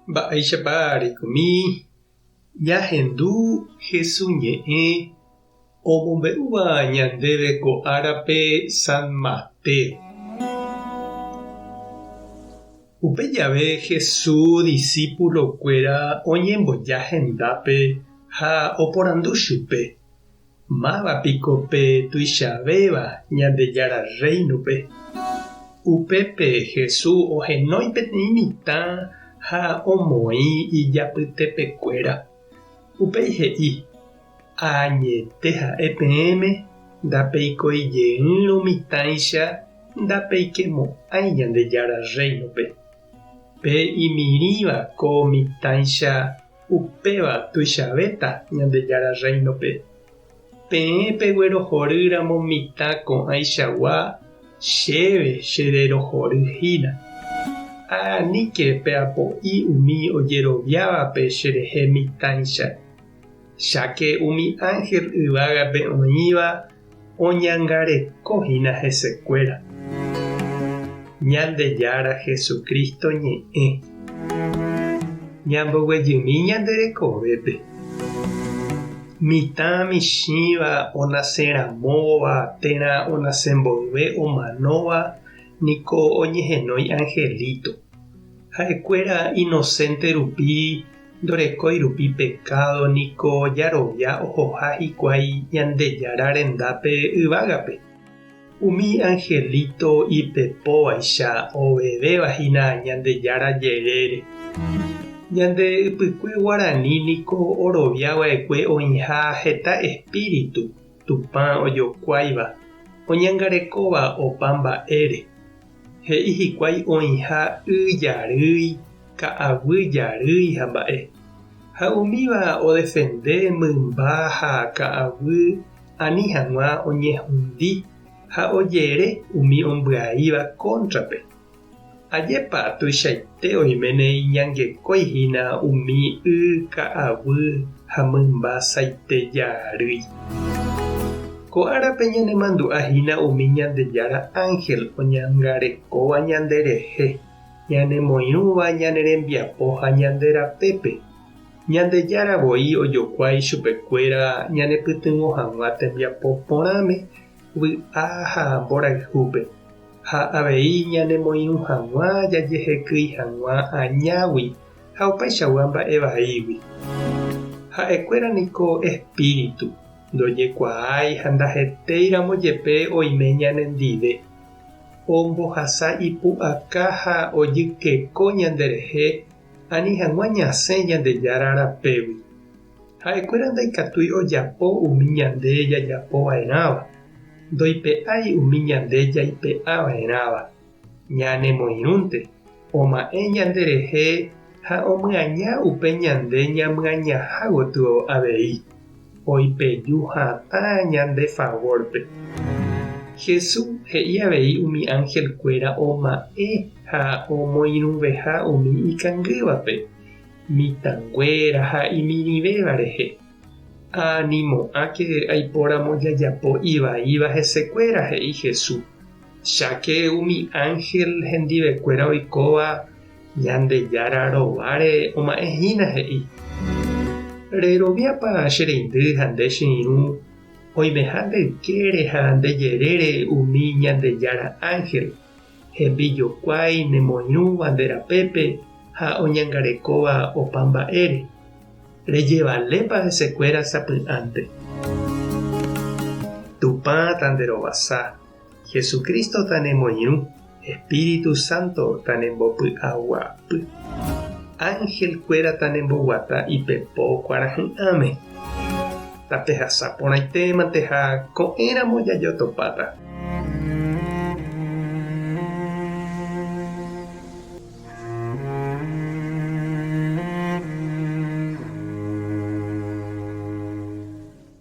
Mba'éichapa reikomi ñahendu Hesu ñe'ẽ omombe'úva ñandéve ko árape San Mateo. Upe jave Hesu disípulokuéra oñemboja hendápe ha oporandu chupe, Máva piko pe tuichavéva Ñandejára Rréinope? Upépe Jesús ohenói peteĩ mitã ha omoĩ ijapytepekuéra. Upéi he'i, Añete ha'e peẽme, ndapeikoi jeýrõ mitãicha ndapeikemo'ãi Ñandejára Rréinope. Pe imirĩva ko mitãicha Upéva tuichavéta Ñandejára Rréinope. Peẽ peguerohory ramo mitã ko'ãichagua, chéve chererohory hína. Aníke peapo'i umi ojeroviávape cherehe mitãicha, cháke umi ánhel yvágape oĩva oñangareko hína hesekuéra. Ñandejára Jesucristo ñe'ẽ. Ñamboguejymi ñande rekovépe. Mitã michĩva onaseramóva térã onase mboyve omanóva niko oñehenói angelito. Ha'ekuéra inocente rupi Ndorekói rupi pekádo niko jarovia ohoha hikuái Ñandejára rendápe yvágape. Umi anhelíto ipepóvaicha ovevéva hína Ñandejára jerére. Ñande ypykue guarani niko orovia va'ekue oĩha heta espíritu Tupã ojokuáiva, oñangarekóva opa mba'ére. He'i hikuái oĩha y jarýi, ka'aguy jarýi ha mba'e. Ha umíva odefende mymba ha ka'aguy ani hag̃ua oñehundi ha ojere umi ombyaíva kóntrape. Ajépa tuichaite oiméne iñangekói hína umi y ka'aguy ha mymba saite jarýi. Ko árape ñanemandu'a hína umi Ñandejára ánhel oñangarekóva ñanderehe, ñanemoirũva ñane rembiapo ha ñande rapépe. Ñandejára voi ojokuái chupekuéra ñanepytyvõ hag̃ua tembiapo porãme vy'a ha mborayhúpe, ha avei ñanemoirũ hag̃ua jajehekýi hag̃ua añágui ha opaichagua mba'e vaígui. Ha'ekuéra niko espíritu, ndojekuaái ha ndahetéiramo jepe oime ñanendive. Ombohasa ipu'aka ha ojykeko ñanderehe ani hag̃ua ñasẽ Ñandejára rapégui. Ha'ekuéra ndaikatúi ojapo umi ñande jajapo va'erãva, ndoipe'ái umi ñande jaipe'a va'erãva. Ñanemoirũnte, oma'ẽ ñanderehe ha omyaña upe ñande ñamyañaha gotyo avei, oipeju hatã ñande favórpe. Jesús he'i avei umi anhelkuéra oma'ẽ ha omoirũveha umi ikangývape. Mitãnguéra ha imirĩvéva rehe. Animo'ãke aipóramo jajapo ivaíva hesekuéra, he'i Jesús. Cháke umi ánhel hendivekuéra oikóva Ñandejára rováre oma'ẽ hína, he'i. Reroviápa che reindy ha nde che irũ oimeha nde ykére ha nde jerére umi Ñandejára ánhel? Hembijokuái nemoirũva nde rapépe ha oñangarekóva opa mba'ére. Rejevalépa hesekuéra sapy'ánte? Tupã tanderovasa, Jesucristo tanemoirũ, Espíritu Santo tanembopy'aguapy. Ángel-kuéra tanemboguata ipepo kuarahy'ãme. Tapehasa porãitémante ha ko'ẽramo jajotopáta.